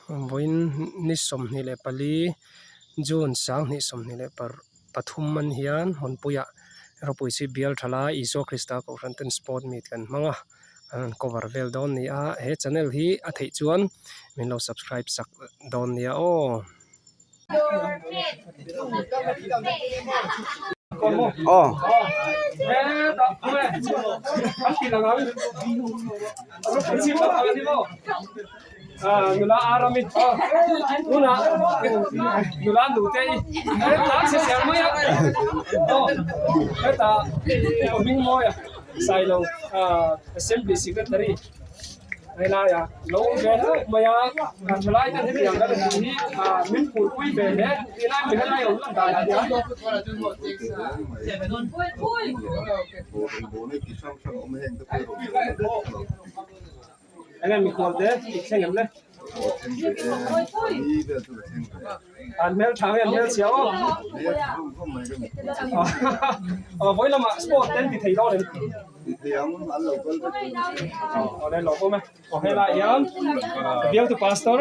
Vawiin ni 24 June 2023 man hian hmunpuiah ropui chhip bial tha lai Isua Krista Kohhran ten sport meet kan hmang a, an rawn cover vel dawn a ni a, he channel hi a theih chuan min lo subscribe sak dawn nia aw. Helai ah lo awm ve hlauh mai a, thalai ten hetiang kan han tih hi min phurpui ve hle tih lai helai a awm lan dan ah hian. Enge mikhual te i thleng em le? An hmel tha nge an hmel chhia aw? Aw vawi lamah sport te an ti thei dawn em? Aw le lawm awm e. Aw helaiah hian bialtu pastor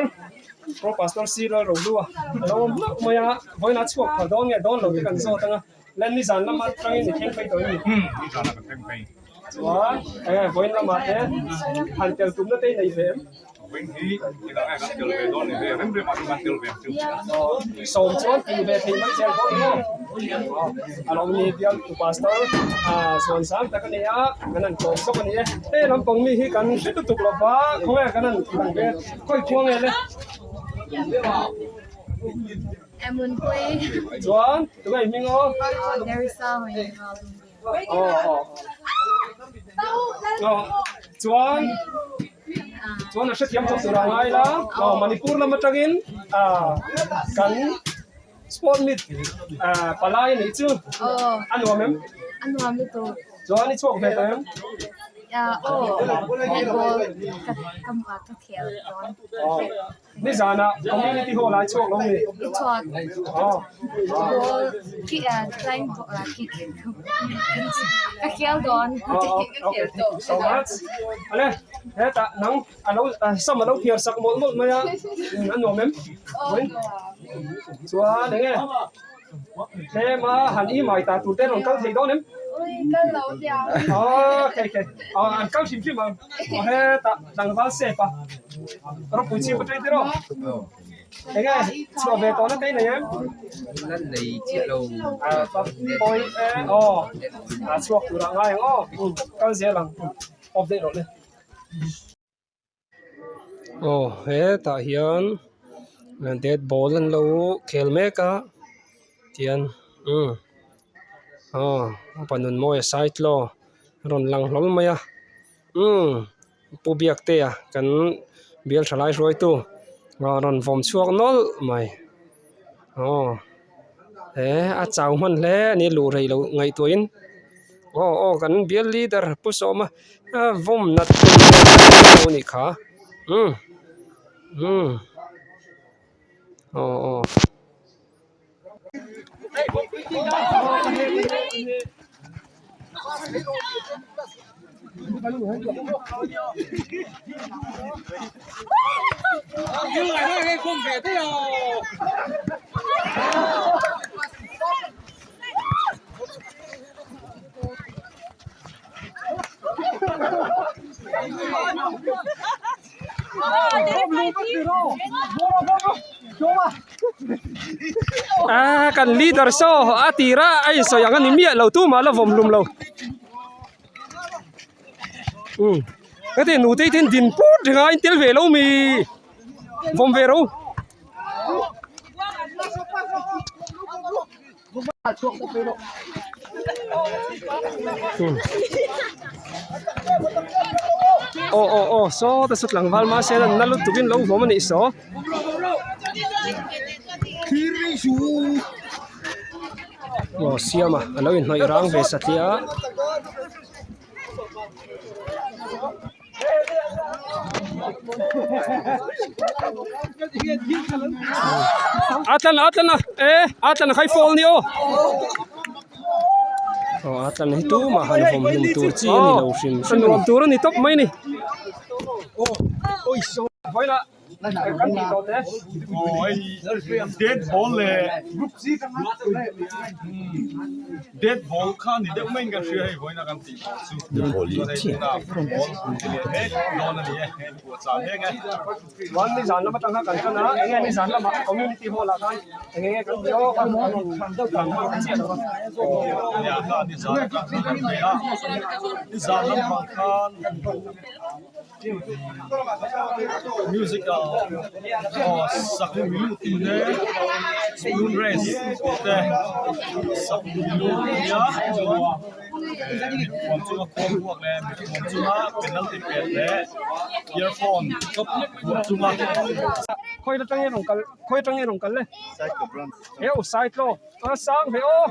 pro pastor C Lalrohlua a lo awm hlauh mai a, vawiinah chhuak phal dawn nge dawn lo te kan zawt ang a. Len nizan lama atangin i thleng phei tawh em ni? Umm nizanah ka thleng phei. Chuan enge vawiin lamah te han tel tumna te i nei ve em? Vawiin hi engah nge kan tel ve dawn ni ve rem rem ah chuan kan tel ve ang chu. Sawm chuan tih ve theih mai zel bawk maw? A lo ni bial tu pastor zuan sang tak a ni a, kan han tlawm zawk a ni e. Hei lampang mi hi kan hre lutuk lo va, khawnge kan han lang ve khawi khua nge le? Chuan tunge i hming aw? Chuan chuan a hrethiam chawp tur a ngai la aw Manipur lam atangin kan sport meet palai a nih chu a nuam em? Chuan i chhuak ve tawh em? Nizanah community hall ah i chhuak lo mi? I chhuak. Aw. Ball kick a flying ball a kick ka khel dawn. Aw okay thank you so much. Ale hetah nang alo sam alo phiar sak mawlh mawlh mai a a nuam em? Chuan enge Tlem a han i mai ta tur te rawn kal thei dawn em? Ui kal lo tia. Aw okay okay aw an kal hrim hrim ang. Aw hetah tlangval sep a ropui chhim atang tiraw? Enge chhuah ve tawhna te i nei em? La nei chiah lo. Pawi e aw a chhuak turah ngai ang aw kal zel ang off daih rawh le. Aw hetah hian bat ball an lo khel mek a tian umm aw upa Nunmawia Saitlaw a rawn lang hlawl mai a umm Pu Biaktea kan bial tha lai hruaitu a rawn vawm chhuak nawlh mai aw he a chau hman hle a ni luh rei loh ngaihtuahin. Aw aw kan bial leader pu sawma a vawm nat tum anih kha umm umm aw aw. Ah kan leader saw a tir a a insawi ang a ni miah lo tumah la vawm hlum lo umm heti nute hi ten din put reng a in tel ve lo mi vawm ve ro. Aw aw aw sawta saw tlangval mahse an na lutuk in lo vawm a nih saw. Aw siama a lo inhnawih rang ve satliah a. A tlan a tlan a e a tlan a khai fall ni aw aw a tlan hi tumah han vawm hlum tur chi a ni lo hrim hrim a ni nuam tur a ni tawp mai a ni. Kan tih tawh te. Dead ball leh dead ball kha ni deuh maiin kan hria hei vawiin a kan tih tawh chu. Chuan hei tunah football ti leh mek dawn a ni e, hei puahchah mek e. Chuan nizan lam atang kha kan tan a, enge nizan lamah community hall ah khan enge nge kan tih aw kan kan hmang chiah lo va. Nia kha nizan atang khan kan hria a, nizan lampang khan Music ah aw sak milu tih te spoon race tih te sak milu nia chuan mithuam chunga khuang ruak leh mithuam chunga penalty pet leh earphone vuah chunga. Khawi atang nge rawn kal khawi atang nge rawn kal le heu Saitlaw a sang ve aw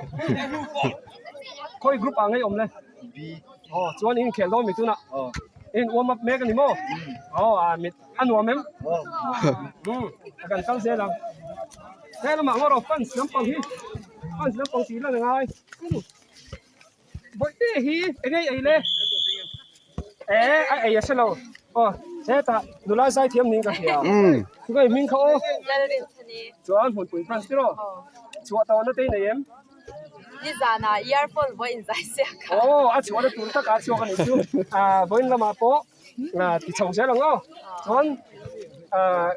khawi group ah ngei awm le. Aw chuan in inkhel dawn mi tunah in warm up mek a ni maw aw a mit a nuam em umm a kan kal zel ang he lamah ngaw rawh fans lampang hi fans lampang tih lan a ngai bawihte hi eng ei ei le eh a ei a hre lo aw hetah nula zai thiam niin ka hria tunge hming kha aw chuan hmunpui fans tiraw chhuah tawhna te i nei em. Nizanah earphone vawi inzai siak a. Aw, a chhuahna tur takah a chhuak a nih chu. Ah, vawiin lamah pawh ti chho zel ang aw. Chuan ah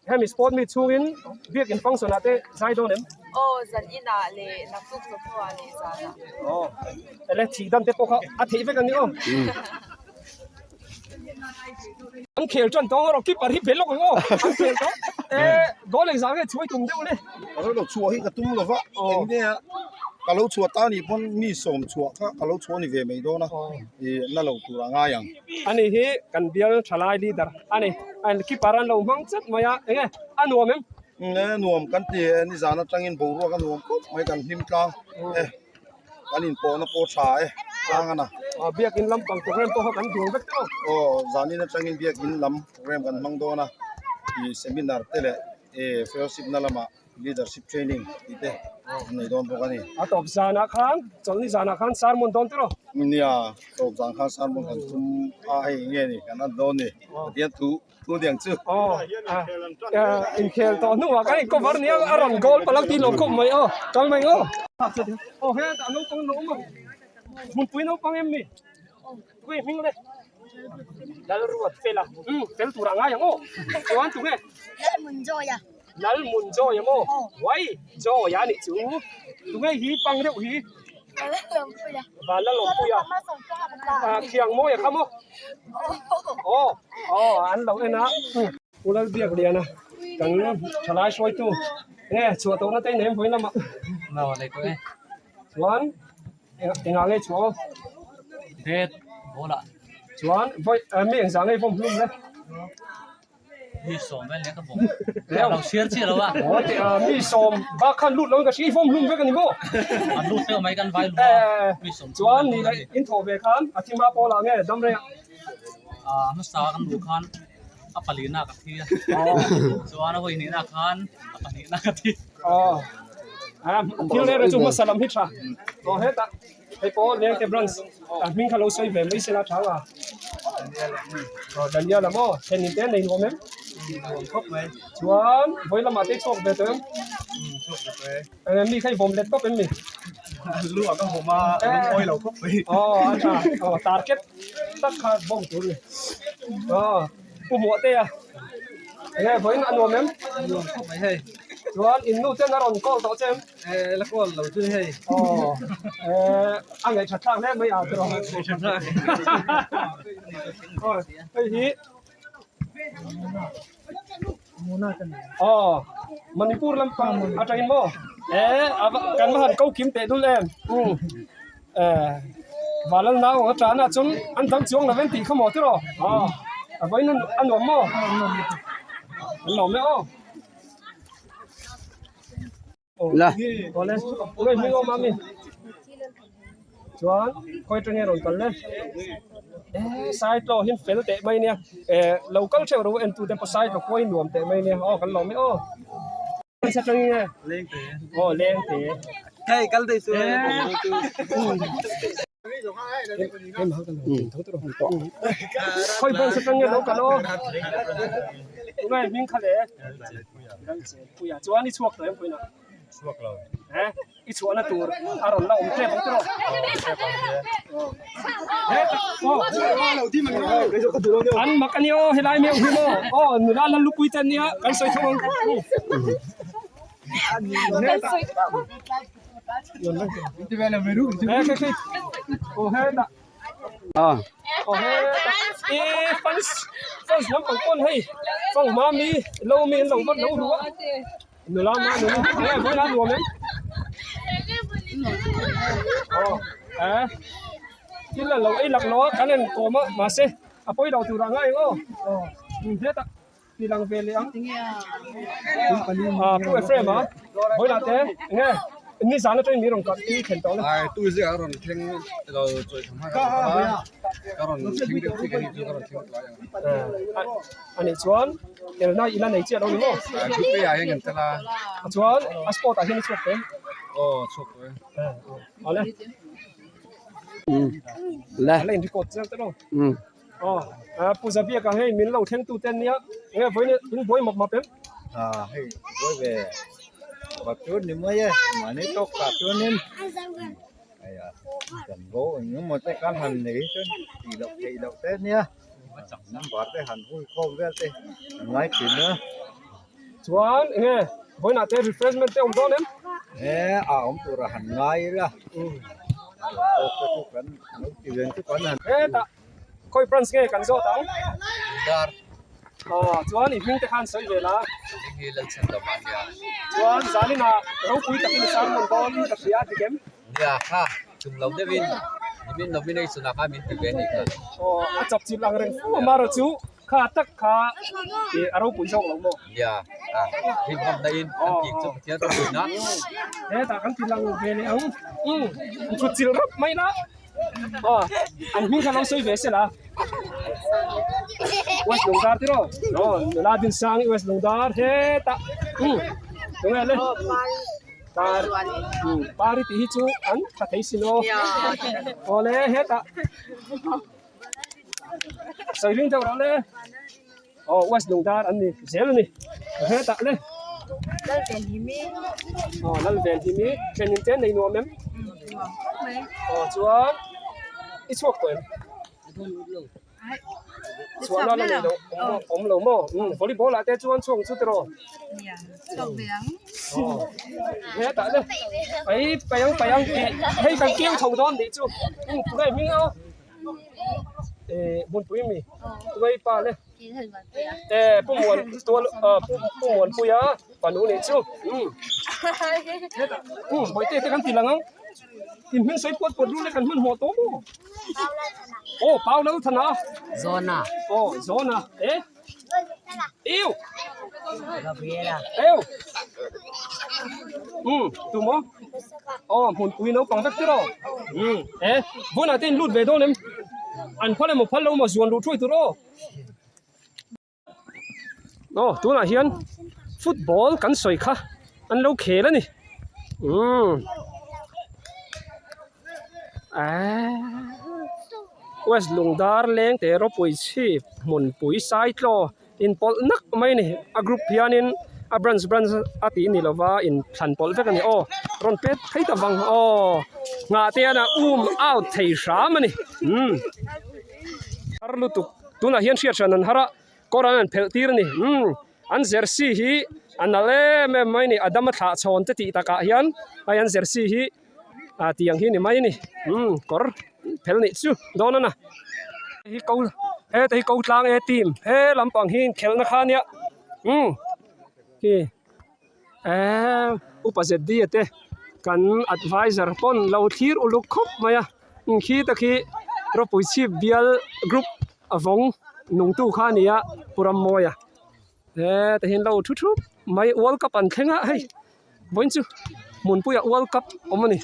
hemi sport meet chhungin biakin function ah te zai dawn em? Aw, zan inah leh naktuk chawhnuah leh zanah. Aw, ele thih dan te pawh kha a theih vek a ni aw. An khel chuan tawng erawh keeper hi be lawk ang aw an khel tawh e goal engzah nge chhuai tum deuh le. Ka lo chhuah hi ka tum lova eng nge a ka lo chhuah ta nih pawn mi sawm chhuah kha ka lo chhuah ni ve mai dawn a ih na lo tur a ngai ang. Ani hi kan bial thalai leader a ni an keeper an lo hmang chat mai a eng nge a nuam em? Nge nuam kan ti e nizan atangin boruak a nuam khawp mai kan hlim tlang e. Kan inpawhna pawh tha e, tlang a na. Aw biakin lampang program pawh kha kan duang vek tawh. Aw zanin atangin biakin lam program kan hmang dawn a, ih seminar te leh eh fellowship na lamah leadership training tih te an nei dawn bawk a ni. A tawp zanah khan chawlhni zanah khan sermon dawn tiraw? Nia, tawp zan khan sermon kan tum a, hei nge ni kan at dawn ni, Pathian thu. Thu diang chu. Aw inkhel tawh hnuah kan in cover nia a rawn goal palak tih lo khawp mai aw kal mai aw. Aw he a naupang lo awm a hmunpui naupang em mi tui hming le Lalruat fela um fel tur a ngai ang aw chuan tunge Lalmunjoya Lalmunjoya maw wai Joya nih chu tunge hi pang deuh hi Vanlalawmpuia khiang mawi a kha maw aw aw an lo en a Pu Lalbiakliana kan thalai hruaitu nge chhuah tawhna te in vawi lamah chuan engah nge chhuah aw Red ball ah chuan vawi mi engzah nge vawm hlum le. Mi sawm vel nia ka bawm. Lo share chiah lo a. Aw teh a mi sawm bak khan lut lo in ka hria i form hlum vek a ni maw? An lut deuh mai kan vai lu a. Mi sawm Chuan ni leh in thawh ve khan a thima pawl ah nge dam reng ah? A hmasa kan luh khan a palina ka thi a. Chuan a vawi hnihna khan a pahnihna ka thi. Aw a thil reng reng chu hmasa lam hi tha. Aw hetah Hei pawh Lengte branch a hming kha lo sawi ve mai sela tha nga. Aw Daniel a maw then in te nei nuam em? Nuam khawp mai. Chuan vawi lamah te chhuak ve tawh em? Chhuak ve tawh e. Eng mi kha i vawm let tawp em mi? Lu ah ka vawm a, lungawi lo khawp mai. Aw a tha, aw target tak kha bawm tur ni. Aw Pu Hmuah te a. Enge vawiin a nuam em? Nuam khawp mai hei. Chuan in nu ten a rawn call tawh che em? Eh la call lo chu hei. Aw eh a ngaihṭhat thlak hle mai a tiraw. Ngaihṭhat thlak. Aw hei hi aw Manipur lampang atangin maw eh kan va han ko kim teh dul em um eh Vanlal nau ang atana chuan an dang chuang lo em tih kha maw tiraw aw a vawiin a nuam maw an lawm e aw. La awle eng hming awm a mi chuan khawi atang nge rawn kal le eh saitlaw hi fel teh mai nia eh lo kal theuh rawh u en tute pawh saitlaw khuai nuam teh mai nia aw kan lawm e aw atang nge aw lengte hei kal daih chu khawi branch atang nge lo kal aw. Tunge hming kha le? Lalchenpuia. Chuan i chhuak tawh em puina? Chhuak lo. Eh, i chhuahna tur a rawn la awm tep ang tiraw? An mak a nia aw helai meuh hi maw? Aw nula Lallupui te an nia kan sawi tho ang. Thil a lo ei laklawh a kan en kawm a mahse a pawi lo tur ah ngai ang aw hetah. Ti lang ve leh ang. Ah, Pu Ephraim a, vawilah te enge nizan atangin min rawn kalh i thlen tawh le. Ai tu zia a rawn thleng lo chawi tham hman a ka rawn thleng deuh thik a ni chu ka rawn thleng tlai ang. Anih chuan elna ila nei chiah lo ni maw? Ai group A ah hian kan tel a. Chuan a sport ah hian i chhuak teh. Aw chhuak tawh e. Awle. Le. A la in record chiang tawh lo. Aw, Pu Zabiaka hei min lo thleng tute ania, enge vawiin in buai map map em? Ah hei buai ve pakhat chu ni mai e, mahni tawk tah chuanin hei a kan bo eng emaw te kan han nei chuan tih loh theih loh te ania, number te han hui khawm vel te an ngai thin a. Chuan enge vawiinah te refreshment te awm dawn em? E a awm tur a han ngai ila, tawk te chu kan lo ti ve chu kan han. Hetah Khawi branch nge kan zawt ang? Dar. Aw, chuan i hming te khan sawi ve la. Hming hi Lalchhan Dam a nia. Chuan zaninah ropui takin i sermon dawn ka hria a ti kem? Nia, kha tum lo deuhin nimin nomination ah khan min ti ve a nih kha. Aw, a chap chilh ang reng fu a mara chu kha tak kha i a ropui zawk lo maw? Nia, a hlim hmawmna in kan tih chu Pathian ropuina. Hetah kan ti lang ve leh ang. Umm, thut chilh rap mai la. Aw an hming kha lo sawi ve se la West Lungdar tiraw aw nula Dinsang West Lungdar hetah umm tunge le par umm pari tih hi chu an tha thei sin aw aw le hetah sawi ring deuh rawh le aw West Lungdar an ni zel a ni hetah le aw Lalvenhimi thlenin te nei nuam em aw chuan i chhuak tawh em chhuahna la nei lo awm lo maw umm volleyball ah te chuan chhuak ang chu tiraw aw hetah le pai paiang paiang tih hei kan keu chho dawn nih chu umm tunge hming a. Eh hmunpui mi tunge pa le eh pu muan tual ah pu pu muanpuia fanu nih chu umm hetah umm bawihte te kan ti lang ang in hming sawi puat puat ru le kan hmanhmawh tawh maw aw pau lo thana Zona aw Zona eh Iu Eu Umm tu maw Aw hmunpui naupang vek tiraw Umm e vawnah te in lut ve dawn em an phal emaw phal lo emaw zuan luh thuai tur aw Aw tunah hian football kan sawi kha an lo khel a ni Umm West Lungdar leng te ropui chhip hmunpui saitlaw inpawlh nak mai a ni a group hianin a branch branch a tih ni lova inthlan pawlh vek a ni aw rawn pet phei ta vang aw nghah te hian a um out thei hram a ni umm har lutuk tunah hian hriat hran an har a kawr an han phelh tir a ni umm an jersey hi a nalh em em mai a ni a dama thlah chhawn te tih takah hian hei an jersey hi. ah tiang hi ni mai a ni umm kawr phel nih chu dawn a na hei ko heta hi ko tlang e team he lampang hi inkhelhna kha ania umm khi eee upa z d a te kan adviser pawn lo thlir uluk khawp mai a khi te khi rawpui chhip bial group a vawng nungtu kha a ni a pu Rammawia. He ti hian lo thu thup mai world cup an thleng a hei vawiin chu hmunpuiah world cup awm a ni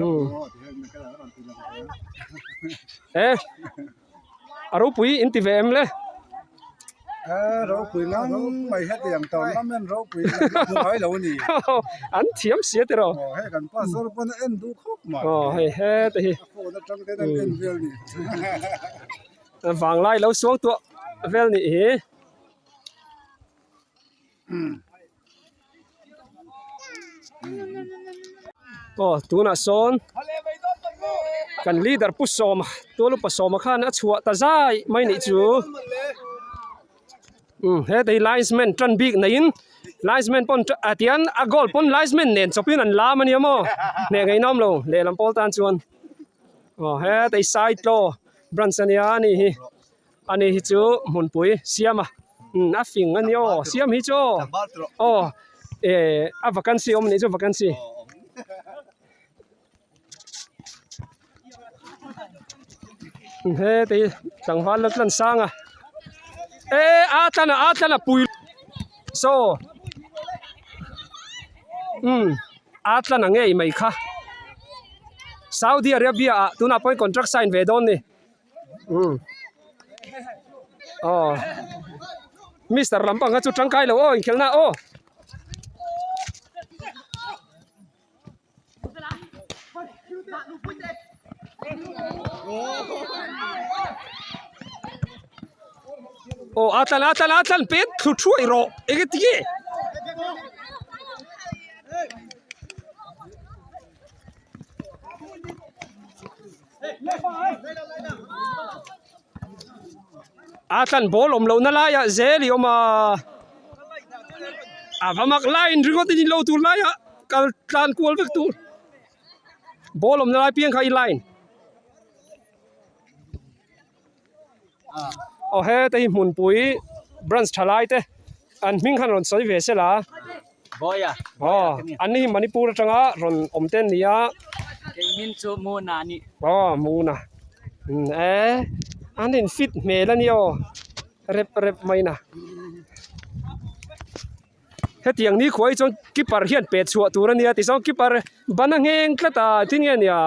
umm he a ropui in ti ve em le. Ropui ngang mai hetiang tawng lam hian ropui ngai lo a ni. An thiam si a tiraw. Aw hei kan pastor pawn a en duh khawp mai. Aw hei heta hi. A phone atang ten an en vel ni. Vanglai lo suang tuah vel nih hi. Aw tunah sawn kan leader pu sawma tual upa sawma khan a chhuah ta zai mai nih chu umm hetei linesman tan bik neiin linesman pawn ah tian a goal pawn linesman nen chawpin an lam ania maw hneh ngei nawm lo lehlam pawl tan chuan aw hetei saitlaw branch ania a nih hi. Ani hi chu hmunpui siam a umm a fing a ni aw siam hi chu aw aw eh a vacancy awm anih chu vacancy heti hi tlangval la tlan sang a eh a tlan a a tlan a pui saw umm a tlan a ngei mai kha Saudi Arabia ah tunah pawhin contract sign ve dawn a ni. Umm aw mister lampang kha chu tangkai lo aw inkhelhna aw. Aw a tlan a tlan a tlan pet thlu thuai rawh enge ti nge. A tlan ball awm lohna laiah zel i awm a a va mak laiin ringawt in lo tur laiah kal tlan kual vek tur ball awmna lai piang kha i line aw heta hi hmunpui branch tha lai te an hming khan rawn sawi ve sela aw an ni hi Manipur atanga rawn awm te an ni a aw Muna e an in fit hmel a nia aw rep rep mai na. Hetiang ni khuai chuan keeper hian pet chhuah tur a nia tichuan keeper ban a ngheng tlat a tin nge nia.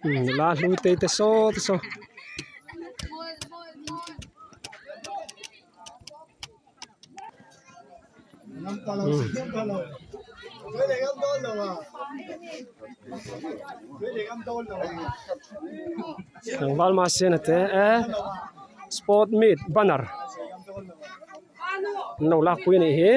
Nula hlu te te saw te saw. Tlangval mahse na te e sport meet banner an lo lakpui a nih hi.